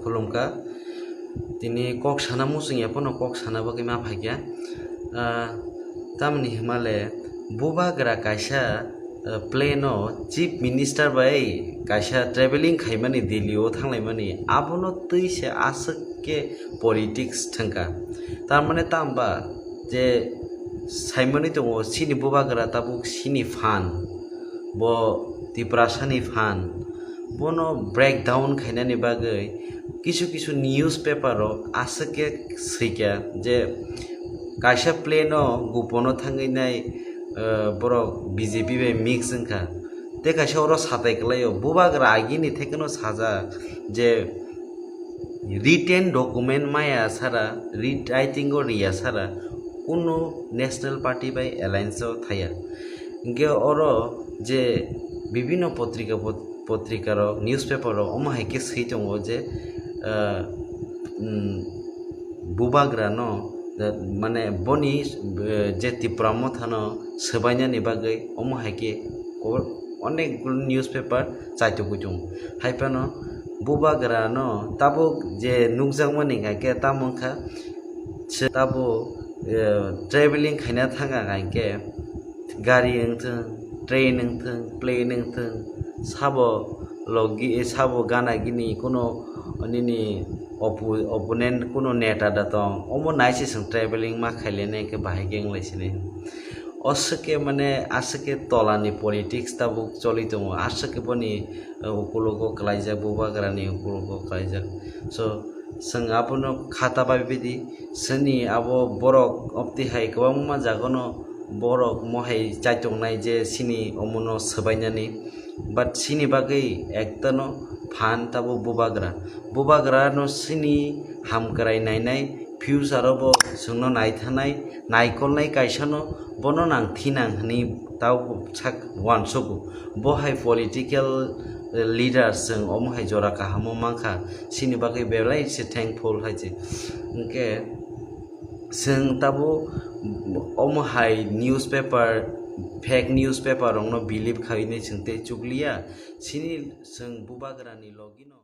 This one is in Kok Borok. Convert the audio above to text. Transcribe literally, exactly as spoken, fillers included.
Khulumkha. Tini kok sana muchung ya phano kok sana bagwi ma phaikya. Ah, tamni himale bubagra kaisa, ah, plane o chief minister bai kaisa traveling khaimani, Delhi o thanglaimani, abono twi se aswk khe politics thangkha. Tar mane tamba je saimani tongo, chini bubagra tabuk chini phan, bo Tiprasani phan, bono breakdown khainani bagwi kisu kisu newspaper rok aswk khe swikha je kaisa plane o gupono thangwi nai, eh, borok B J P bai mix wngkha. Tei kaisa oro satai kwlaio, bubagra agini thekeno sajak je written document maya sara, writ-, writing o riya sara, kunu national party bai alliance o thaya. Hinkhe oro je bibhinno potrika pot-, potrika rok, newspaper rok, omo hai khe swi tongo je, ah, mm, bubagra no, eh, mane boni, eh, je Tipra Motha no swbainani bagwi omo hai khe ko-, onek newspaper chaitugwi tongo. Hai phano bubagra no tabuk je nukjakmani hai khe tamo wngkha, se tabuk, eh, traveling khaina thangkha hai khe gari wngthung, train wngthung, plane wngthung, sabo logi, sabo gana gini kuno nini oppo-, opponent kuno neta da tong, omo nai se chwng traveling ma khailene khe bahai khe wnglaisini. Oswk khe mane aswk khe tolani politics tabuk choli tongo, aswk khe boni, eh, ukulogo kwlaijak, bubagrani ukulogo kwlaijak. So, chwng abono khata bai bidi, chini abo borok opti hai kwbangma jaga no borok mohai chaitongnai je chini omono swbainani, but chini bagwi ektano phan tabuk bubagra. Bubagra no chini hamkrai nainai, future o bo chwngno naithanai, naikolnai kaisa no bono nang thinang hwnwi tabuk sak uansugo. Bo hai political leader chwng omo hai jora kahamo mankha, chini bagwi belai se thankful hai se. Hinkhe chwng tabuk omo hai newspaper, fake newspaper rokno believe khainai chwng tei chukliya. Chini chwng bubagrani logino